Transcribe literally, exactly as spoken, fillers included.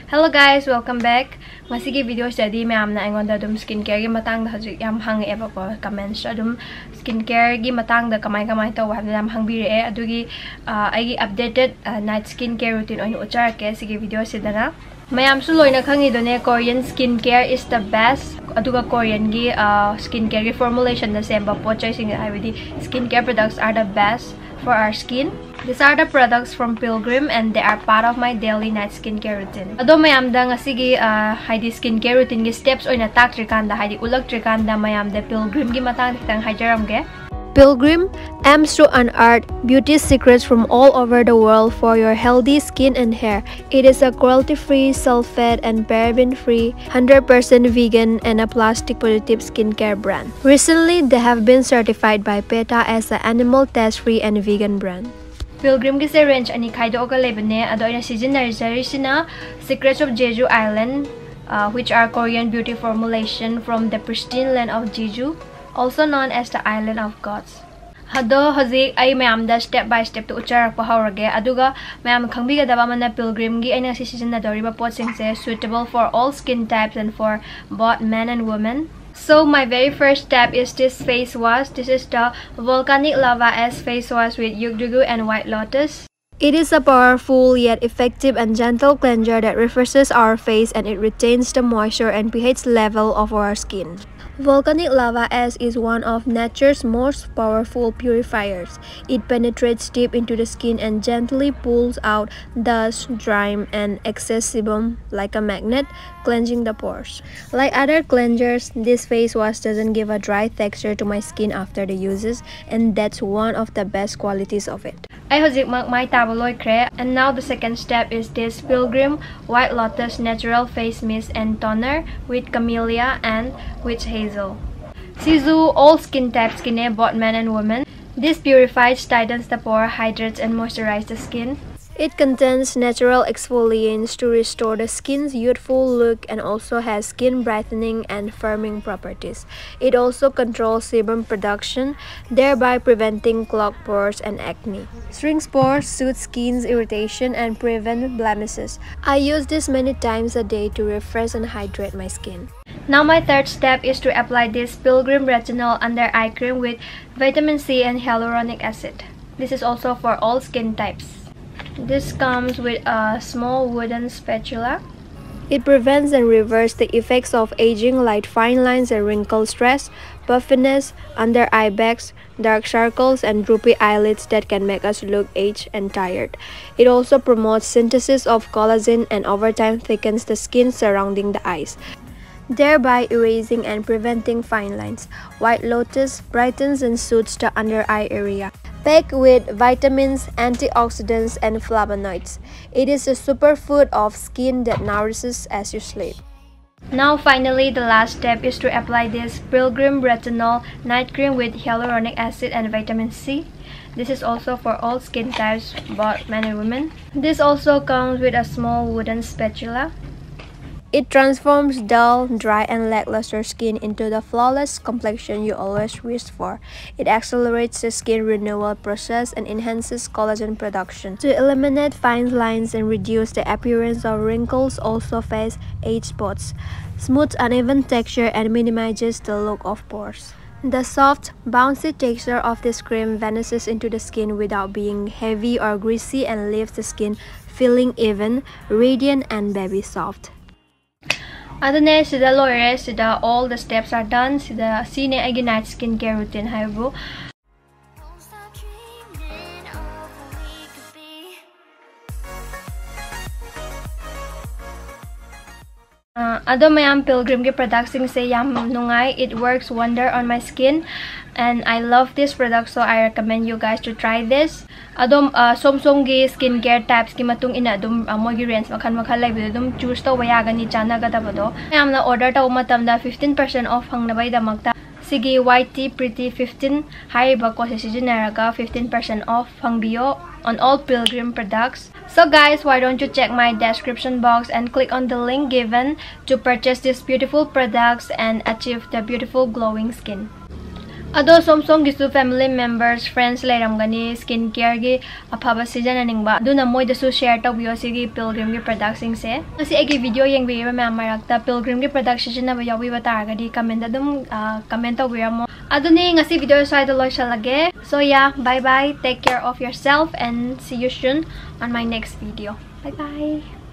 Hello guys, welcome back. ꯉꯁꯤꯒꯤ video ꯁꯤꯗꯗꯤ ꯃꯌꯥꯝꯅ ꯑꯩꯉꯣꯟꯗ ꯑꯗꯨꯝ skin care ꯒꯤ ꯃꯇꯥꯡꯗ ꯍꯧꯖꯤꯛ ꯌꯥꯝ ꯍꯪꯉꯛꯑꯦꯕꯀꯣ, comments ꯇ ꯑꯗꯨꯝ skin care ꯒꯤ ꯃꯇꯥꯡꯗ ꯀꯃꯥꯏ ꯀꯃꯥꯏ ꯇꯧꯕ ꯍꯥꯏꯕꯗ ꯌꯥꯝ ꯍꯪꯕꯤꯔꯛꯑꯦ꯫ ꯑꯗꯨꯒꯤ ꯑ, ꯑꯩꯒꯤ updated night skin care routine ꯑꯣꯏꯅ ꯎꯠꯆꯔꯛꯀꯦ ꯁꯤꯒꯤ video ꯁꯤꯗꯅ꯫ ꯃꯌꯥꯝꯁꯨ ꯂꯣꯏꯅ ꯈꯪꯉꯤꯗꯨꯅꯦ, Korean skin care is the best꯫ ꯑꯗꯨꯒ Korean ꯒꯤ skin care ꯒꯤ formulation ꯗ ꯁꯦꯝꯕ ꯄꯣꯠ ꯆꯩꯁꯤꯡ, ꯍꯥꯏꯕꯗꯤ skin care products are the best for our skin. These are the products from Pilgrim and they are part of my daily night skin care routine. ꯑꯗꯣ ꯃꯌꯥꯝꯗ ꯉꯁꯤꯒꯤ ꯑ, ꯍꯥꯏꯗꯤ skin care routine ꯒꯤ steps ꯑꯣꯏꯅ ꯇꯥꯛꯇ꯭ꯔꯤꯀꯥꯟꯗ, ꯍꯥꯏꯗꯤ ꯎꯠꯂꯛꯇ꯭ꯔꯤꯀꯥꯟꯗ, ꯃꯌꯥꯝꯗ Pilgrim ꯒꯤ ꯃꯇꯥꯡꯗ ꯈꯤꯇꯪ ꯍꯥꯏꯖꯔꯝꯒꯦ꯫ Pilgrim aims to unearth beauty secrets from all over the world for your healthy skin and hair. It is a cruelty-free, sulfate and paraben-free, hundred percent vegan and a plastic positive skincare brand. Recently, they have been certified by PETA as an animal test-free and vegan brand. Pilgrim ꯒꯤꯁꯦ range ꯑꯅꯤ ꯈꯥꯏꯗꯣꯛꯑꯒ ꯂꯩꯕꯅꯦ꯫ ꯑꯗꯣ ꯑꯩꯅ ꯁꯤꯖꯤꯟꯅꯖꯔꯤꯁꯤꯅ Secrets of Jeju Island, uh, which are Korean beauty formulation from the pristine land of Jeju, also known as the Island of Gods. ꯑꯗꯣ ꯍꯧꯖꯤꯛ ꯑꯩ ꯃꯌꯥꯝꯗ step by step ꯇ ꯎꯠꯆꯔꯛꯄ ꯍꯧꯔꯒꯦ꯫ ꯑꯗꯨꯒ ꯃꯌꯥꯝ ꯈꯪꯕꯤꯒꯗꯕ ꯑꯃꯅ, Pilgrim ꯒꯤ ꯑꯩꯅ ꯉꯁꯤ ꯁꯤꯖꯤꯟꯅꯗꯧꯔꯤꯕ ꯄꯣꯠꯁꯤꯡꯁꯦ suitable for all skin types and for both men and women. So my very first step is this face wash. This is the Volcanic Lava Ash face wash with Yugdugu and White Lotus. It is a powerful yet effective and gentle cleanser that refreshes our face and it retains the moisture and pH level of our skin. Volcanic lava ash is one of nature's most powerful purifiers. It penetrates deep into the skin and gently pulls out dust, grime, and excess sebum like a magnet, cleansing the pores. Like other cleansers, this face wash doesn't give a dry texture to my skin after the uses, and that's one of the best qualities of it. ꯑꯩ ꯍꯧꯖꯤꯛꯃꯛ ꯃꯥꯏ ꯇꯥꯕ ꯂꯣꯏꯈ꯭ꯔꯦ꯫ And now the second step is this Pilgrim White Lotus Natural Face Mist and Toner with Camellia and Witch Hazel. ꯁꯤꯁꯨ all skin types ꯀꯤꯅꯦ, both men and women. This purifies, tightens the pore, hydrates and moisturizes the skin. It contains natural exfoliants to restore the skin's youthful look and also has skin brightening and firming properties. It also controls sebum production, thereby preventing clogged pores and acne. Shrinks pores, soothes skin's irritation, and prevent blemishes. I use this many times a day to refresh and hydrate my skin. Now my third step is to apply this Pilgrim Retinol Under Eye Cream with vitamin C and hyaluronic acid. This is also for all skin types. This comes with a small wooden spatula. It prevents and reverses the effects of aging like fine lines and wrinkles, stress, puffiness, under eye bags, dark circles, and droopy eyelids that can make us look aged and tired. It also promotes synthesis of collagen and over time thickens the skin surrounding the eyes, thereby erasing and preventing fine lines. White lotus brightens and soothes the under eye area. Packed with vitamins, antioxidants, and flavonoids, it is a superfood of skin that nourishes as you sleep. Now finally, the last step is to apply this Pilgrim Retinol Night Cream with hyaluronic acid and vitamin C. This is also for all skin types, both men and women. This also comes with a small wooden spatula. It transforms dull, dry, and lackluster skin into the flawless complexion you always wished for. It accelerates the skin renewal process and enhances collagen production. To eliminate fine lines and reduce the appearance of wrinkles, also face age spots, smooths uneven texture, and minimizes the look of pores. The soft, bouncy texture of this cream vanishes into the skin without being heavy or greasy and leaves the skin feeling even, radiant, and baby soft. ꯑꯗꯨꯅꯦ, ꯁꯤꯗ ꯂꯣꯏꯔꯦ꯫ ꯁꯤꯗ all the steps are done. ꯁꯤꯗ, ꯁꯤꯅꯦ ꯑꯩꯒꯤ night skin care routine ꯍꯥꯏꯕꯨ꯫ ꯑ, ꯑꯗꯣ ꯃꯌꯥꯝ, Pilgrimꯒꯤ productꯁꯤꯡꯁꯦ ꯌꯥꯝ ꯅꯨꯡꯉꯥꯏ꯫ It works wonder on my skin and I love this product, so I recommend you guys to try this. ꯑꯗꯨꯝ, ꯑ, ꯁꯣꯝ ꯁꯣꯝꯒꯤ skin care typesꯀꯤ ꯃꯇꯨꯡ ꯏꯟꯅ ꯑꯗꯨꯝ, ꯑ, ꯃꯣꯏꯒꯤ range ꯃꯈꯜ ꯃꯈꯜ ꯂꯩꯕꯗꯣ ꯑꯗꯨꯝ choose ꯇꯧꯕ ꯌꯥꯒꯅꯤ ꯆꯥꯟꯅꯒꯗꯕꯗꯣ꯫ ꯃꯌꯥꯝꯅ order ꯇꯧꯕ ꯃꯇꯝꯗ fifteen percent off ꯐꯪꯅꯕꯒꯤꯗꯃꯛꯇ ꯁꯤꯒꯤ Y T Pretty fifteen ꯍꯥꯏꯔꯤꯕ code ꯁꯦ ꯁꯤꯖꯤꯟꯅꯔꯒ fifteen percent off ꯐꯪꯕꯤꯌꯣ꯫ on all Pilgrim products. So guys, why don't you check my description box and click on the link given to purchase these beautiful products and achieve the beautiful glowing skin. ꯑꯗꯣ ꯁꯣꯝ ꯁꯣꯝꯒꯤꯁꯨ family members, friends ꯂꯩꯔꯝꯒꯅꯤ skin careꯒꯤ ꯑꯐꯕ ꯁꯤꯖꯤꯟꯅꯅꯤꯡꯕ, ꯑꯗꯨꯅ ꯃꯣꯏꯗꯁꯨ share ꯇꯧꯕꯤꯌꯣ ꯁꯤꯒꯤ Pilgrimꯒꯤ productꯁꯤꯡꯁꯦ꯫ ꯉꯁꯤ ꯑꯩꯒꯤ video ꯌꯦꯡꯕꯤꯔꯤꯕ ꯃꯌꯥꯝ ꯃꯔꯛꯇ Pilgrimꯒꯤ product ꯁꯤꯖꯤꯟꯅꯕ ꯌꯥꯎꯕꯤꯕ ꯇꯥꯔꯒꯗꯤ commentꯗ ꯑꯗꯨꯝ comment ꯇꯧꯕꯤꯔꯝꯃꯣ꯫ ꯑꯗꯨꯅꯤ, ꯉꯁꯤ video ꯁ꯭ꯋꯥꯏꯗ ꯂꯣꯏꯁꯤꯜꯂꯒꯦ꯫ So yeah, bye bye, take care of yourself and see you soon on my next video. Bye bye.